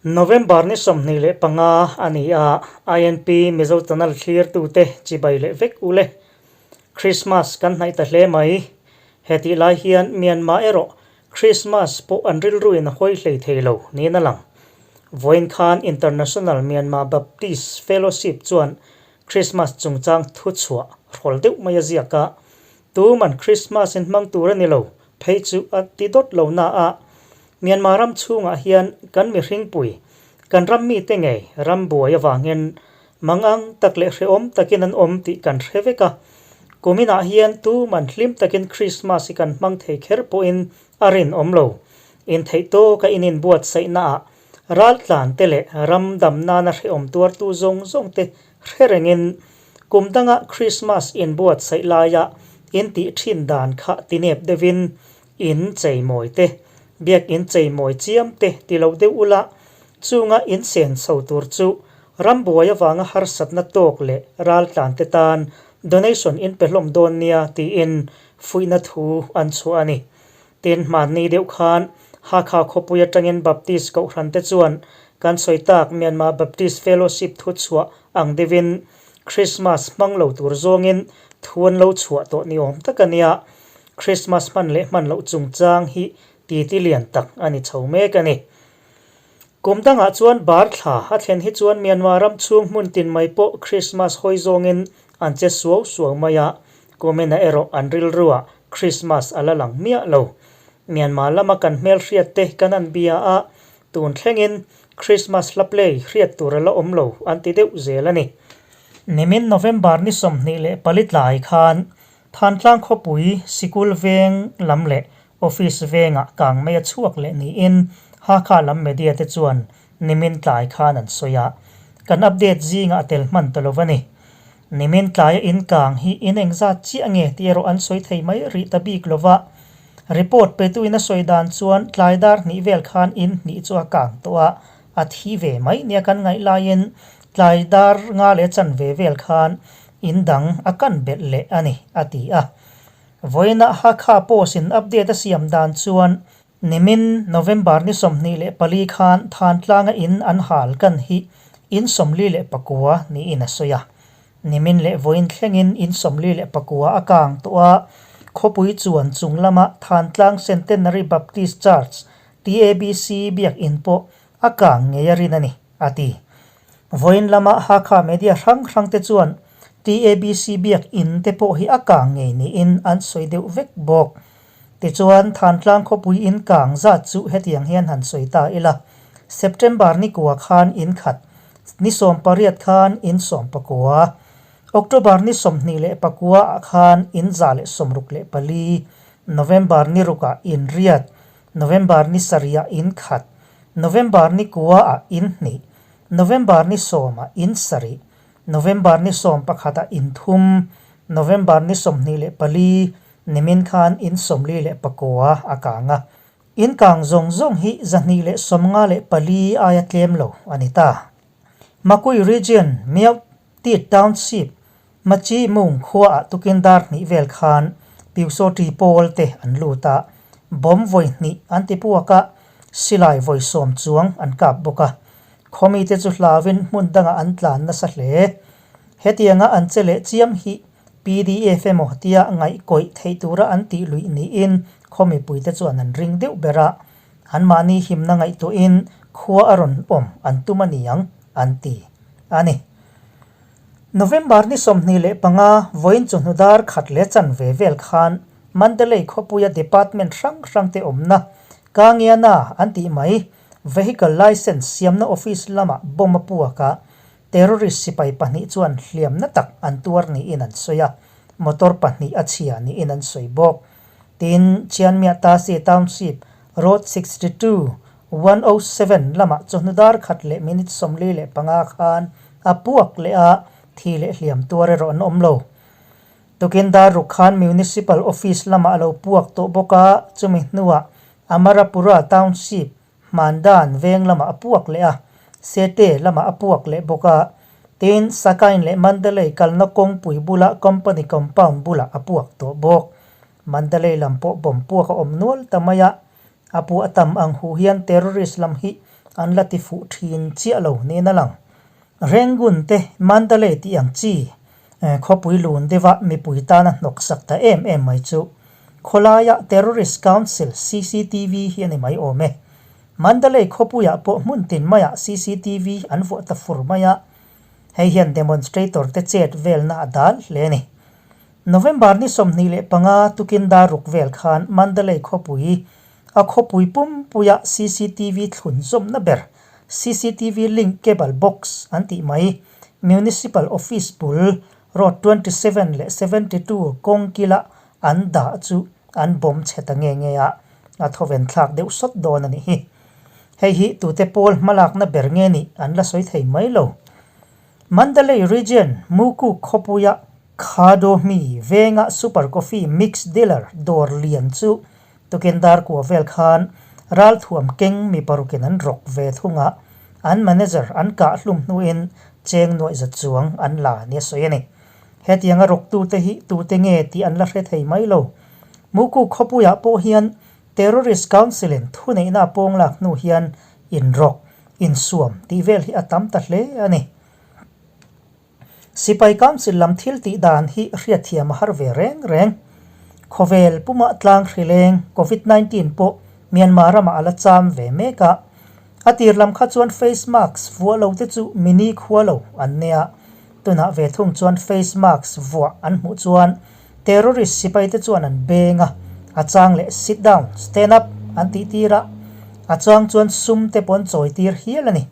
November ni 25 a ni a, INP Mizo Channel thlirtute chibai leh vek u le. Christmas kan hnaih ta hle mai. Hetih lai hian Myanmar erawh Christmas pawh an rilruin a hawi hlei thei lo niin a lang. Vawiin khan International Myanmar Baptist Fellowship chuan Christmas chungchang thuchhuah hrawl deuh mai a ziak a, Tuman Christmas in hmang tur a ni lo phei chu a ti dawt lo na a, Myanmar ram chhungah hian kan mihringpui, kan ram mite ngei ram buai avangin mangang tak leh hrehawm takin an awm tih kan hre vek a. Kuminah hian tuman hlim takin Christmas hi kan hmang thei kher pawhin a rinawm lo. Intheih tawka in inbuatsaihnaah raltlan te leh ram dam nana hrehawm tuartu zawng zawng te hre rengin Kum danga Krismas inbuatsaih laia in tih thin dan kha tinep deuhin in cheimawi te, biakin cheimawi chiam te ti lo deuh ula, chunga in sen chho tur chu rambuai avanga harsatna tawk leh raltlan te tan donation in pe hlawm dawn nia tiin fuihna thu an chhuah a ni. Tin, hmanni deuh khan Hakha khawpui atangin Baptist Kohhran te chuan kan sawi tak Myanmar Baptist Fellowship thu chhuah ang deuhin Christmas hmang lo tur zawngin thu an lo chhuah tawh ni awm tak a nia. Christmas hman leh hman loh chungchang hi titi lian tak a ni chho mek a ni. Kum dangah chuan bar thla a thlen hi chuan Myanmar ram chhung hmun tin mai pawh Christmas hawi zawngin an che suau suau mai a, kuminah erawh an rilruah Christmas a la lang miah lo. Myanmar lama kan hmelhriat te kan an bia a, tun thlengin Christmas hla play hriat tur a la awm lo an ti deuh zel a ni. Nimin November ni 24 tlai khan Thantlang khawpui sikul veng lam leh Office vengah kang mai a chhuak leh niin Hakha lam media te chuan nimin tlai khan an sawi a, kan update zingah a tel hman ta lo va ni. Nimin tlaia in kang hi in engzat chiah nge tih erawh an sawi thei mai rih ta bik lo va, report petuin a sawi dan chuan tlai dar hnih vel khan in hnih chu a kang tawh a, a thi ve mai nia kan ngaih laiin tlai dar nga leh chanve vel khan in dang a kan belh leh a ni, a ti a. Vawiinah Hakha Post in update a siam dan chuan nimin November ni 24 khan Thantlanga in an hal kan hi in 49 niin a sawi a. Nimin leh vawiin thlengin in 49 a kang tawh a, khawpui chuan chung lama Thantlang Centenary Baptist Church, TABC, biakinn pawh a kang ngei a rin a ni, a ti. Vawiin lama Hakha media hrang hrang te chuan TABC biak in te pawh hi a kang ngei niin an sawi deuh vek bawk. Tichuan, Thantlang khawpui in kang zat chu hetiang hian han sawi ta ila, September ni kua khan in khat, ni 18 khan in 19, October ni 29 ah khan in 164, November ni rukah in riat, November ni sarih ah in khat, November ni kua ah in hnih, November ni 10 ah in sarih, November ni 11 ah in thum, November ni 24 nimin khan in 49 a kang a. In kang zawng zawng hi 254 aia tlem lo a ni ta. Makui Region, Miao Tit Township, Machi Mung khuaah tukin dar hnih vel khan Piusawṭi pawl te an lut a, bomb vawi hnih an ti puak a, silai vawi sawm chuang an kap bawk a. Khawmite chu hlauin hmun dangah an tlan nasa hle. Hetianga an che leh chiam hi pdf emaw tia ngaihkawih theih tura an tih luih niin khaw mipuite chuan an ring deuh ber a, anmahni himna ngaihtuahin khua a rawn awm an tum a ni ang an ti a ni. November ni 25 vawiin chawhnu dar khat leh chanve vel khan Mandalay khawpuia department hrang hrang te awmna Kangiana an tih mai vehicle licence siamna office lamah bomb a puak a, terrorist sipai pahnih chuan hliamna tak an tuar niin an sawi a, motor pahnih a chhia niin an sawi bawk. Tin, Chianmia Tasi Township Road 62, 107 lamah chawhnu dar khat leh minute 45 khan a puak leh a, thi leh hliam tuar erawh an awm lo. Tukin dar ruk khan Municipal Office lamah a lo puak tawh bawk a, chumi hnuah Amarapura Township Hmandan veng lamah a puak leh a, Sete lamah a puak leh bawk a, tin Sakain leh Mandalay kalna kawngpui bula company compound bulah a puak tawh bawk. Mandalay lam pawh bomb puak a awm nual ta mai a, a puah tam ang hu hian terrorist lam hi an la ti fuh thin chiah lo niin a lang. Rangoon te Mandalay tih ang chi khawpui lun deuha mipui tana hnawk sak ta em em mai chu khawlaia Terrorist Council cctv hi a ni mai awm e. Mandalay khawpuiah pawh hmun tin maiah cctv an vuah ta fur mai a, hei hian demonstrator te chet velna a dal hle a ni. November ni 25 tukin dar ruk vel khan Mandalay khawpui a khawpui pumpuia cctv thlun zawmna ber cctv link cable box an tih mai Municipal Office bul Road 27 leh 72 kawng kila an dah chu an bawm chhe ta nge nge a, a thawven thlak deuh sawt dawn a nih hi. Hei hi tute pawl hmalakna ber nge nih an la sawi thei mai lo. Mandalay Region Mukuk khawpuia Khado hmi venga Super Coffee Mix Dealer dawr lian chu tukin dar kua vel khan ralthuam keng mi parukin an rawk ve thung a, an manager an kah hlum hnuin cheng nuaih za chuang an la nia sawi a ni. Hetianga rawktute hi tute nge tih an la hre thei mai lo. Mukuk khawpuiah pawh hian Terrorist Council-in thuneihna a pawng lak hnu hian inrawk, insuam tih vel hi a tam ta hle a ni. Sipai Council lam thil tih dan hi hriatthiam a har ve reng reng. Khawvel pumah tlang hrileng Covid 19 pawh Myanmar ramah a la cham ve mek a. A tir lam kha chuan face mask vuah lo te chu mini khua lo an nia. Tunah ve thung chuan face mask vuah an hmuh chuan terrorist sipai te chuan an beng a, a chang leh sit down, stand up an tih tir a, a chang chuan sum te pawh an chawi tir hial a ni.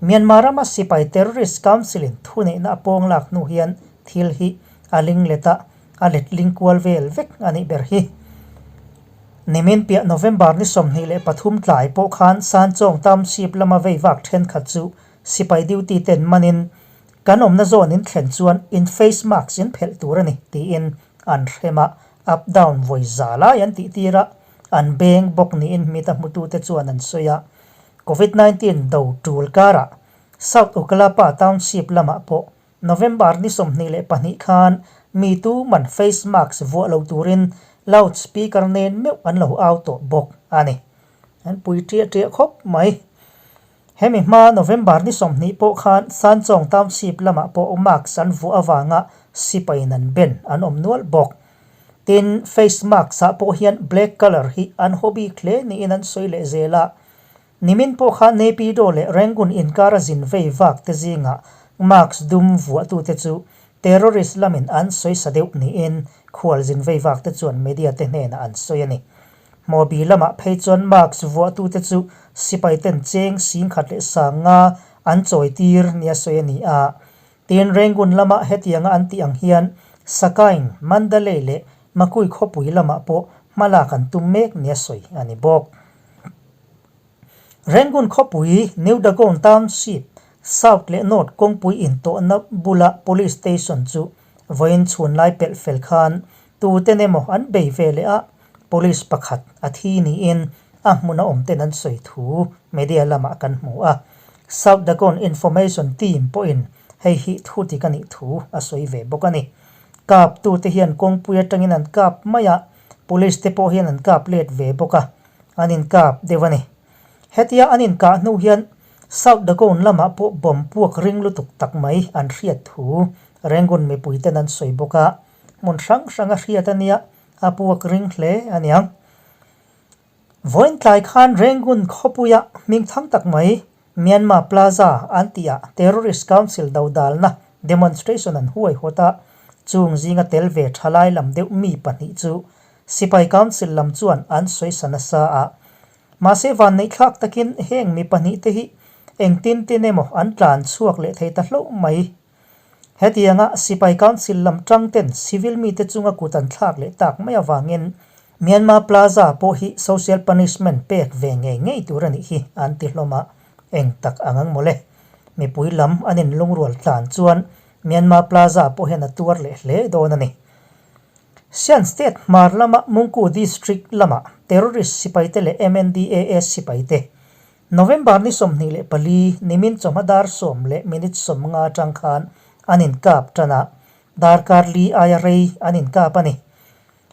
Myanmar rama sipai terrorist council in thuneihna a pawng lak hnu hian thil hi a ling let a, a let ling kual vel vek a nih ber hi. Nimin piah November ni 23 tlai pawh khan Sanchawng Township lama vei vak thenkhat chu sipai duty ten manin kan awmna zawn in thlen chuan in face mask in phelh tur a ni tiin an hrem a, up down vawi za lai an tih tir a, an beng bawk niin hmita hmutute chuan an sawi a. Covid 19 do tul karah South Ukalapa Township lamah pawh November ni 22 khan mi tu man face mask vuah lo turin loud speaker nen meuh an lo au tawh bawk a ni. An pui ṭiah ṭiah khawp mai. Hemi hma November ni 20 pawh khan Sanchawng Township lamah pawh mask an vuah avanga sipaiin an ben an awm nual bawk. Tin, face mask ah pawh hian black colour hi an haw bik hle niin an sawi leh zel a. Nimin pawh kha Naypyidaw leh Rangoon inkara zin vei vak te zingah mask dum vuahtute chu terrorist lamin an sawi sa deuh niin khual zin vei vak te chuan media te hnenah an sawi a ni. Hmawbi lamah phei chuan mask vuahtute chu sipai ten cheng 1500 an chawi tir nia sawi a ni a. Tin, Rangoon lama hetianga an tih ang hian Sakaing, Mandalay leh Makui khawpui lamah pawh hmalak an tum mek nia sawi a ni bawk. Rangoon khawpui New Dagon Township, South leh North kawngpui intawhna bula Police Station chu vawiin chhun lai pelh fel khan tuten emaw an bei ve leh a, Police pakhat a thi niin a hmuna awmten an sawi thu media lamah kan hmu a. South Dagon Information Team pawhin hei hi thu dik a nih thu a sawi ve bawk a ni. Kap tute hian kawngpui atangin an kap mai a, Police te pawh hian an kap let ve bawk a, an inkap deuh a ni. Hetia an inkah hnu hian South Dagon lamah pawh bomb puak ring lutuk tak mai an hriat thu Rangoon mipuiten an sawi bawk a, hmun hrang hrang a hriat a nia, a puak ring hle a niang. Vawiin tlai khan Rangoon khawpuia hming thang tak mai Myanmar Plaza an tihah Terrorist Council dodalna demonstration an huaihawt a, chung zinga tel ve thalai lam deuh mi pahnih chu Sipai Council lam chuan an sawisa nasa a. Mahse vanneihthlak takin heng mi pahnih te hi engtin tin emaw an tlan chhuak leh thei ta hlauh mai. Hetianga Sipai Council lam tang ten civil mite chunga kut an thlak leh tak mai avangin Myanmar Plaza pawh hi social punishment pek ve ngei ngei tur a nih hi an ti hlawm a, eng tak ang ang mawle. Mipui lam an inlungrual tlan chuan Myanmar Plaza pawh hian a tuar leh hle dawn a ni. Shan State hmar lama Mungku District lama terrorist sipaite leh MNDAA sipaite November ni 24 nimin chawhma dar sawm leh minute 50 atang khan an inkap tan a, darkar li aia rei an inkap a ni.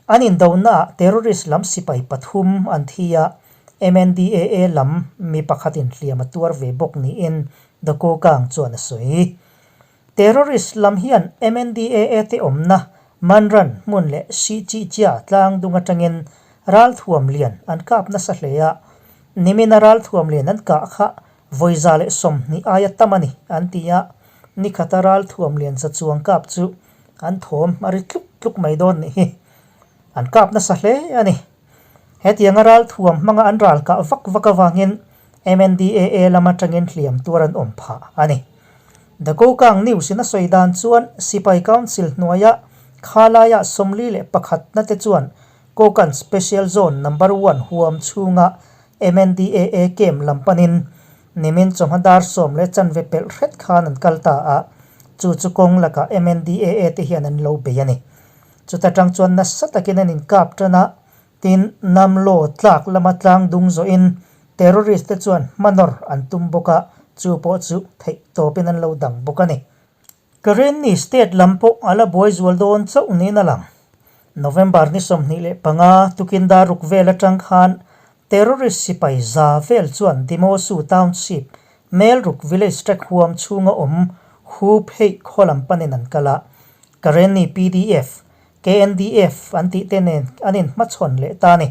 An indonaah terrorist lam sipai pathum an thi a, MNDAA lam mi pakhatin hliam a tuar ve bawk niin The Kokang chuan a sawi. Terrorist lam hian MNDAA te awmna Manran hmun leh Sihchihchia tlang dung atangin ralthuam lian an kap nasa hle a, nimina ralthuam lian an kah kha 120 aia tam a ni an ti a, nikhata ralthuam lian za chuang kap chu an thawm a ri tluk tluk mai dawn nih hi. An kap nasa hle a ni. Hetianga ralthuam hmanga an ral kah vak vak avangin MNDAA lam atangin hliam tuar an awm phah a ni. The Kokang News in a sawi dan chuan Sipai Council hnuaia khalaia 41 na te chuan Kokan Special Zone Number One huam chhunga MNDAA camp lam panin nimin chawhma dar 10:15 pelh hret khan an kal ta a, chu chu kawng lakah MNDAA te hian an lo bei a ni. Chuta tang chuan nasa takin an inkap tan a, tin Namlo tlak lama tlang dung zawhin terrorist te chuan hmanawr an tum bawk a, chu pawh chu theih tawpin an lo dang bawk a ni. Karenni state lam pawh a la buai zual dawn chauh niin a lang. November ni 25 tukin dar ruk vel atang khan terrorist sipai za vel chuan Dimosu Township, Melruk Village track huam chhunga awm Hu Pheih khaw lam panin an kal a, Karenni PDF, KNDF an tih te nen an inhmachhawn leh ta a ni.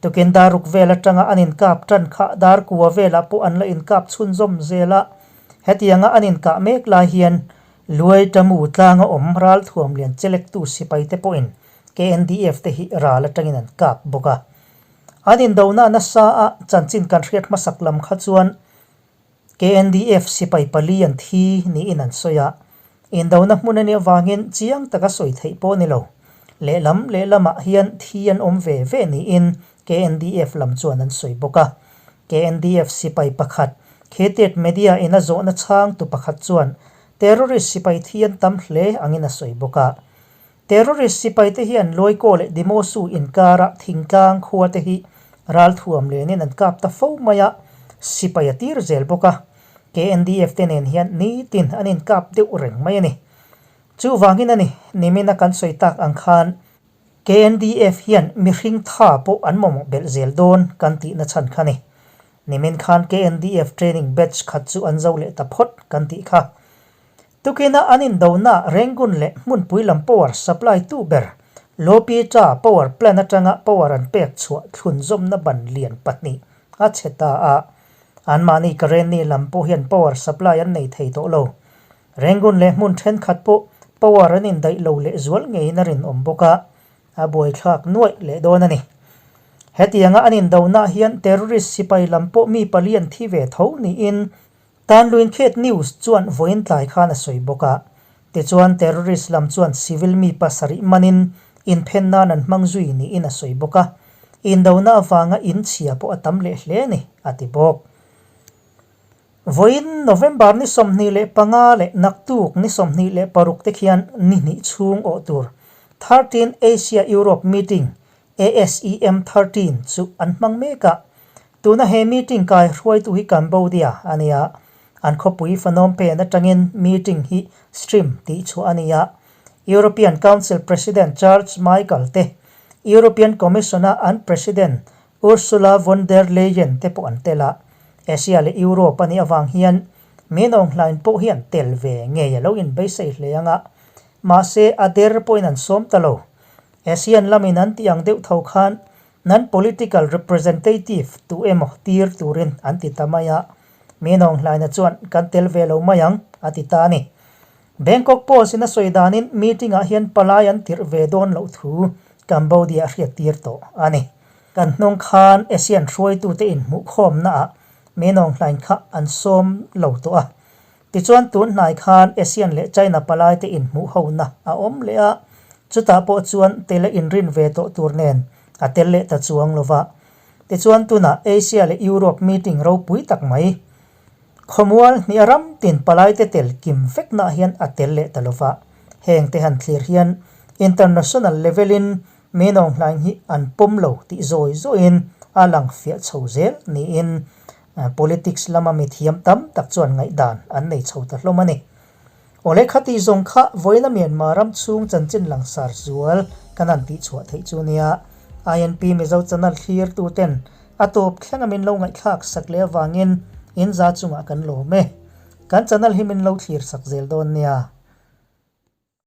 Tukin dar ruk vel atanga an inkap tan kha dar kua velah pawh an la inkap chhunzawm zel a, hetianga an inkah mek lai hian Luai Tamu tlanga awm ralthuam lian chelektu sipai te pawhin KNDF te hi ral atangin an kap bawk a. An indona nasa a chanchin kan hriat hmasak lam kha chuan KNDF sipai pali an thi niin an sawi a, indona hmun a nih avangin chiang taka sawi theih pawh a ni lo. Lehlam lehlamah hian thi an awm ve ve niin KNDF lam chuan an sawi bawk a. KNDF sipai pakhat, Khetet Media in a zawhna chhangtu pakhat chuan terrorist sipai thi an tam hle angin a sawi bawk a. Terrorist sipaite hian Lawikaw leh Dimosu inkara thingtlang khua te hi ralthuam lenin an kap ta fo mai a, sipai a tir zel bawk a. KNDF te nen hian nitin an inkap deuh reng mai a ni. Chuvangin a ni, nimina kan sawi tak ang khan KNDF hian mihring tha pawh an mamawh belh zel dawn kan tihna chhan kha ni. Nimin khan KNDF training batch khat chu an zo leh ta phawt kan tih kha. Tukina an indona Rangoon leh hmunpui lam power supply tu ber Lopita power plant atanga power an pek chhuah thlunzawmna ban lian pahnih a chhe ta a, anmahni Karenni lam pawh hian power supply an nei thei tawh lo. Rangoon leh hmun thenkhat pawh power an indaih lo leh zual ngeiin a rinawm bawk a, a buaithlak nuaih leh dawn a ni. Hetianga an indona hian terrorist sipai lam pawh mi pali an thi ve tho niin Tanluin Khet News chuan vawiin tlai khan a sawi bawk a. Tichuan terrorist lam chuan civil mi pasarih manin inphen nan an hmang zui niin a sawi bawk a. Indona avanga in chhia pawh a tam leh hle a ni, a ti bawk. Vawiin November ni 25 leh naktuk ni 26 te khian ni hnih chhung awh tur 13 Asia-Europe meeting ASEM 13 chu an hmang mek a, tuna he meeting kai hruaitu hi Cambodia a ni a, an khawpui Phnom Penh atangin meeting hi stream tih chhuah a ni a, European Council President Charles Michael te, European Commission-a an President Ursula von der Leyen te pawh an tel a, Asia leh Europe a nih avang hian Minong hlain pawh hian tel ve ngei a lo inbeisei hle ang a, mahse a der pawhin an sawm ta lo. ASEAN lamin an tih ang deuh tho khan nan political representative tu emaw tir turin an ti ta mai a, Minong hlaina chuan kan tel ve lo mai ang a ti ta a ni. Bangkok Post in a sawi danin meeting ah hian palai an tirh ve dawn loh thu Cambodia a hriat tir tawh a ni. Kan hnung khan ASEAN hruaitute inhmuhkhawmna ah Minong hlain kha an sawm lo tawh a. Tichuan tun hnai khan ASEAN leh China palaite inhmuh hona a awm leh a, chutah pawh chuan tel a inrin ve tawh tur nen a tel leh ta chuang lo va. Tichuan tunah Asia leh Europe meeting ropui tak mai, khawmual hnih a ram tin palaite tel kim veknaah hian a tel leh ta lo va. Heng te han thlir hian international level in Minawng hlaing hi an pawm lo tih zawi zawiin a lang fiah chho zel niin Politics lama mi thiam tam tak chuan ngaihdan an nei chho ta hlawm a ni. Awle khati zawng kha vawiina Myanmar ram chhung chanchin langsar zual kan han tihchhuah theih chu nia. INP Mizo channel thlirtu ten A tawp thlenga min lo ngaihthlak sak leh avangin in za chungah kan lawm e. Kan channel hi min lo thlir sak zel dawn nia.